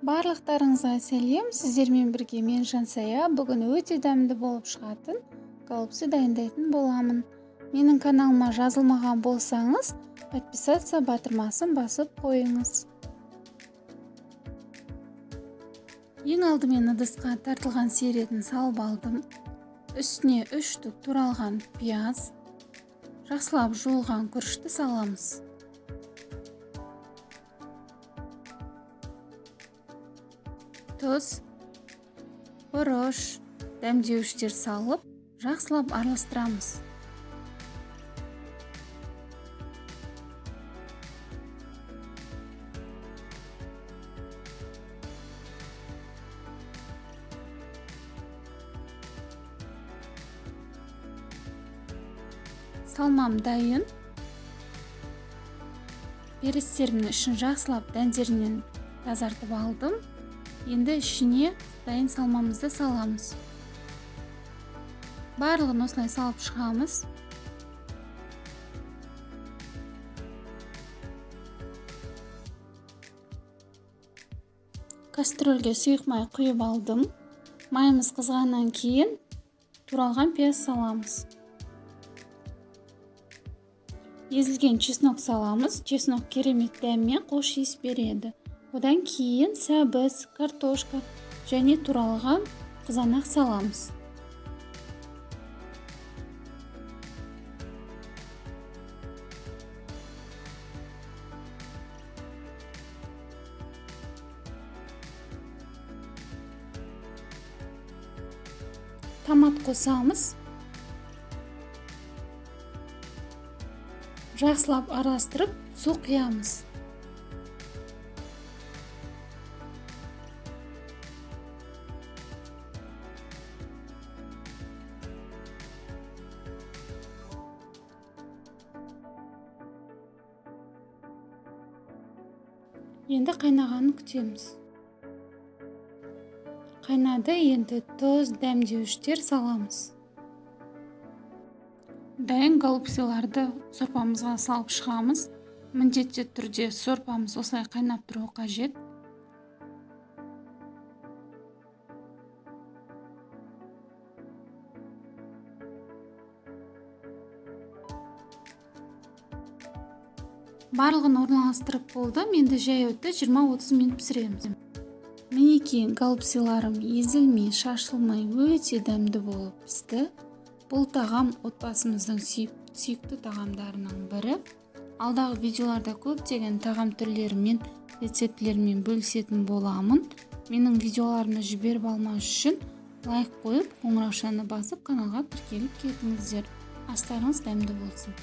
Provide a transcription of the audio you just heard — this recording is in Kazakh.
Барлықтарыңызға сәлем, сіздермен бірге мен Жансая. Бүгін өте дәмді болып шығатын голубцы дайындайтын боламын. Менің каналыма жазылмаған болсаңыз, подписаться батырмасын басып қойыңыз. Ең алдымен ыдысқа тартылған сиыр етін салып алдым. Үстіне 3 штук туралған пияз, жақсылап жуылған күрішті саламыз. Тұз, бұрыш, дәмдеуіштер салып, жақсылап араластырамыз. Салмам дайын. Перістерімнің ішін жақсылап дәндерінен тазартып алдым. Енді ішіне дайын салмамызды саламыз. Барлығын осылай салып шығамыз. Кастрөлге сұйық май құйып алдым. Майымыз қызғаннан кейін туралған пияз саламыз. Езілген чеснок саламыз. Чеснок керемет дәм мен қош иіс береді. Одан кейін сәбіз, картошка және туралған қызанақ саламыз. Томат қосамыз. Жақсылап араластырып, су құямыз. Енді қайнағанын күтеміз. Қайнады, енді тұз, дәмдеуіштер саламыз. Дайын голубцыларды сорпамызға салып шығамыз. Міндетті түрде сорпамыз осылай қайнап тұруы қажет. Барлығын орналастырып болдым. Енді жай өтті 20-30 минут пісіреміз. Мінекей, голубцыларым езілмей, шашылмай өте дәмді болып пісті. Бұл тағам отбасымыздың сүйікті тағамдарының бірі. Алдағы видеоларда көптеген тағам түрлерімен, рецептілермен бөлісетін боламын. Менің видеоларымды жіберіп алмас үшін лайк қойып, қоңыраушаны басып, каналға тіркеліп кетіңіздер. Астарыңыз дәмді болсын.